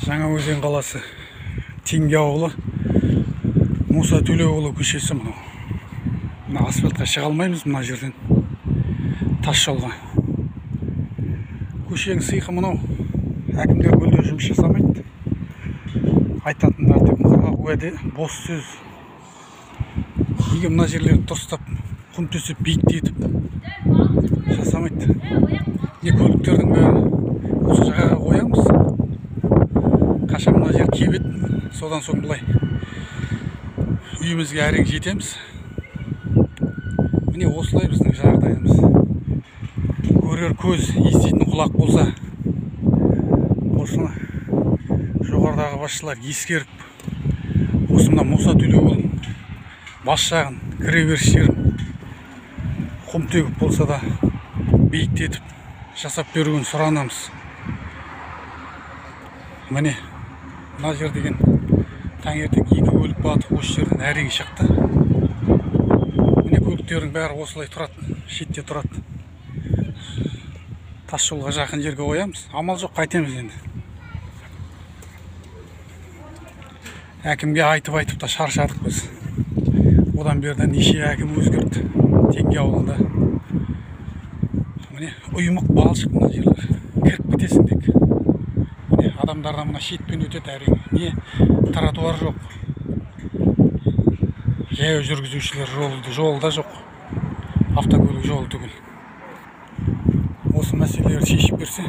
Жаңаөзен қаласы, Теңге ауылы, Мұса Төлеуұлы көшесі мынау. Мына асфальтқа шыға алмаймыз мына жерден, тас жолға. Көшенің сиқы мынау. Әкімдер мүлде жұмыс жасамайды. Айтатындар тек құрғақ уәде, бос сөз. Неге мына жерлерді дұрыстап, құм төсеп, биіктетіп жасамайды? Не көліктердің бәрі осы жағаға қоямыз. Қашан мына жер кебеді, содан соң былай үйімізге әрең жетеміз. Міне осылай біздің жағдайымыз. Көрер көз, еститін құлақ болса, осыны жоғарыдағы басшылар ескеріп, осы мына Мұса Төлеуұлының бас жағын, кіреберіс жерін құм төгіп болса да биіктетіп жасап беруін сұранамыз. Міне мына жер деген таңертең екі көлік батып осы жерден әрең шықты. Міне көліктердің бәрі осылай тұрады, шетте тұрады. Тас жолға жақын жерге қоямыз. Амал жоқ, қайтеміз енді. Әкімге айтып-айтып та шаршадық біз. Одан берді неше әкім өзгерді Теңге ауылында. Міне ұйымық балшық мына жерлер. Кіріп кетесің тек. Міне адамдардан мына шетпен өтеді әрең. Не тротуар жоқ. Жаяу жүргізушілер жолы да жоқ. Автокөлік жолы түгіл. Осы мәселелерді шешіп берсе,